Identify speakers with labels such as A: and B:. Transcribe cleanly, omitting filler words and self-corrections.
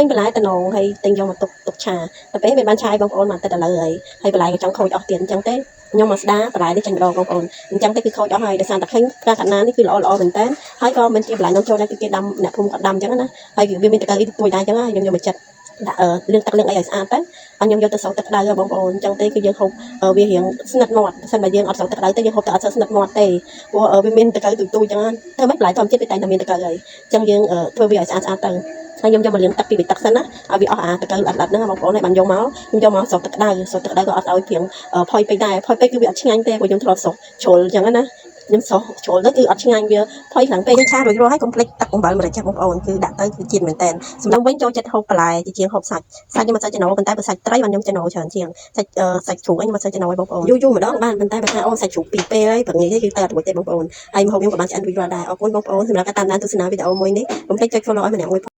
A: ឃើញបន្លែតំណងហើយទិញយកមកទុកទុកឆាតែពេលមិនបានឆាយបងប្អូនមកទឹកឥឡូវហើយហើយបន្លែក៏ចង់ខូចអស់ទៀតអញ្ចឹងទេខ្ញុំមកស្ដាបន្លែនេះចាញ់ម្ដងបងប្អូនអញ្ចឹងទេគឺខូចអស់ហើយដោយសារតែឃើញផ្កាកណានេះគឺល្អល្អមែនតើហើយក៏មិនជាបន្លែនំចូលដែរគឺគេដាំអ្នកភូមិគាត់ដាំអញ្ចឹងណាហើយវាមានតកៅអីទួយដែរអញ្ចឹងខ្ញុំយកមកចិត្តដាក់លាងទឹកលាងអីឲ្យស្អាតទៅហើយខ្ញុំយកទៅស្រោចទឹកក្តៅបងប្អូនអញ្ចឹងទេគឺយើងហូបវារៀងស្និទ្ធមាត់បើសិនបើយើងអត់ស្រោចទឹកក្តៅទេយើងហូបទៅអត់សូវស្និទ្ធមាត់ទេព្រោះវាមានតកៅទូចទូចអញ្ចឹងធ្វើម៉េចបន្លែធម្មជាតិវាតែងតែមានតកៅហើយអញ្ចឹងយើងធ្វើវាឲ្យស្អាតស្អាតទៅហើយខ្ញុំយកមកលាងទឹកពីទឹកសិនណាឲ្យវាអស់អាតកៅល្អិតៗហ្នឹងបងប្អូនហើយបានយកមកខ្ញុំយកមកស្រោចទឹកក្តៅស្រោចទឹកក្តៅក៏អត់ឲ្យព្រៀងផុយពេកដែរផុយពេកគឺវាអត់ឆ្ងាញ់ទេព្រោះខ្ញុំធ្លាប់ស្រោចជ្រុលអញ្ចឹងណាខ្ញុំស្រោចជ្រុលទៅគឺអត់ឆ្ងាញ់វាផុយខ្លាំងពេកយើងឆារួចរាល់ហើយកុំភ្លេចទឹកអំបិលម្រេចចាស់បងប្អូនគឺដាក់ទៅគឺជាតិមែនតើសម្រាប់វិញចូលចិត្តហូបបន្លែជាជាងហូបសាច់សាច់ខ្ញុំអត់សូវចំណូលប៉ុន្តែបើសាច់ត្រីបានខ្ញុំចំណូលច្រើនជាងសាច់សាច់ជ្រូកអីខ្ញុំអត់សូវចំណូលឲ្យបងប្អូនយូរយូរម្ដងបានប៉ុន្តែបើថាអូសាច់ជ្រូកពីរពេលហើយព្រឹកនេះគឺទៅអត់រួចទេបងប្អូនហើយម្ហូបខ្ញុំក៏បានឆ្អិនរួចរាល់ដែរអរគុណបងប្អូនសម្រាប់ការតាមដានទស្សនាវីដេអូមួយនេះកុំភ្លេចចុច follow ឲ្យម្នាក់មួយ។